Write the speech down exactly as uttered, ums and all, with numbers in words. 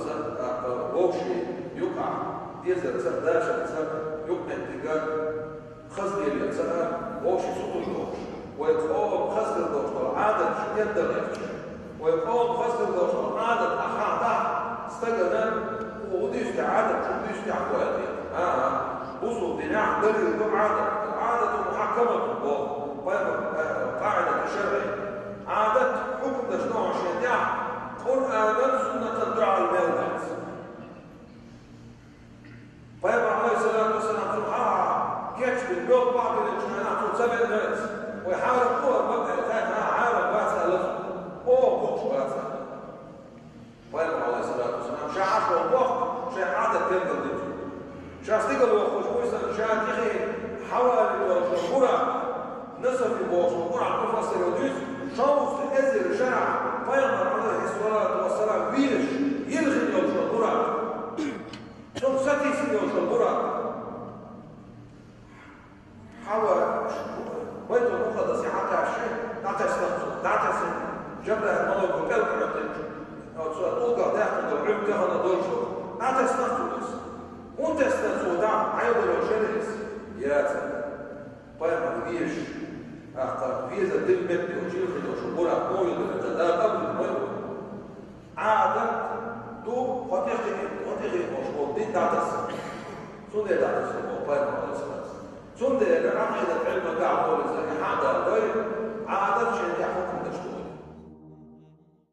Ца, а, вовши юкъа, дезар ца, дашар ца, юкъметтига, хазлеле ца, вовши сутур дохуш. Вай къом хазгар дохуш дола Ӏадат шу дедда гӀерташ. Вай къом хазгар дохуш дола Ӏадат ахьа дӀа, стагана, удуьйста Ӏадат, шу дуьйста хьояде. Ага, бусул динахь далил ду Ӏадат. Ӏадату мухьаккамату боху. Пайхамар, э, къаӀидату шарӀи. Ӏадат хьукмдаш дохуш шен тӀехь, Къуръанан суннатан дуьхьал мел дац. Пайхамар, алейхиссалату вассалам, цу хьалха кечбина, боьлху бахбинчу хенахь цо ца веана вац. Вай хьарам бу, ма бе, хьарам бац аьлла, оха бохуш бац аьлла. Пайхамар, алейхиссалату вассалам, ша Ӏаш вахана боху, шайн Ӏадат тергал динчу. Ша стигала ваххуш вуй сан, ша тӀехе хьавалийна йолчу Къуръан, Насафи бохучу Къуръан муфассиро дуьйцу, шовзткъа эзар шарахь Пайхамар, алейхиссалату вассалам, везаш, йилхина йолчу Къуръан. Цунна сатийсина йолчу Къуръан. Хьава, Байтул-Мукъаддасе хьакхаьчча, дӀатесна цо, дӀатесна, Жабраил малайко кӀел кхуьттинчу, оцу тӀулгах даьккхина долу Ӏуьллу тахана долчу, дӀатесна цо иза. ХӀунда тесна цо дӀа, хьайгара шерис? Яцара. Пайхамар везаш, ахьа везар дина метта йолчу, йилхина йолчу Къуръан, мовлид дан, Дала къабул вай ву. Ӏадат ду, хӀо тӀехь, хӀо тӀехь болуш болу дин дӀатаса. Цундела дӀатаса боху Пайхамар, алейхиссалам. Цундела Ӏакъидат Ӏилма тӀехь болу иза хьан а дай, Ӏадат шен тӀехь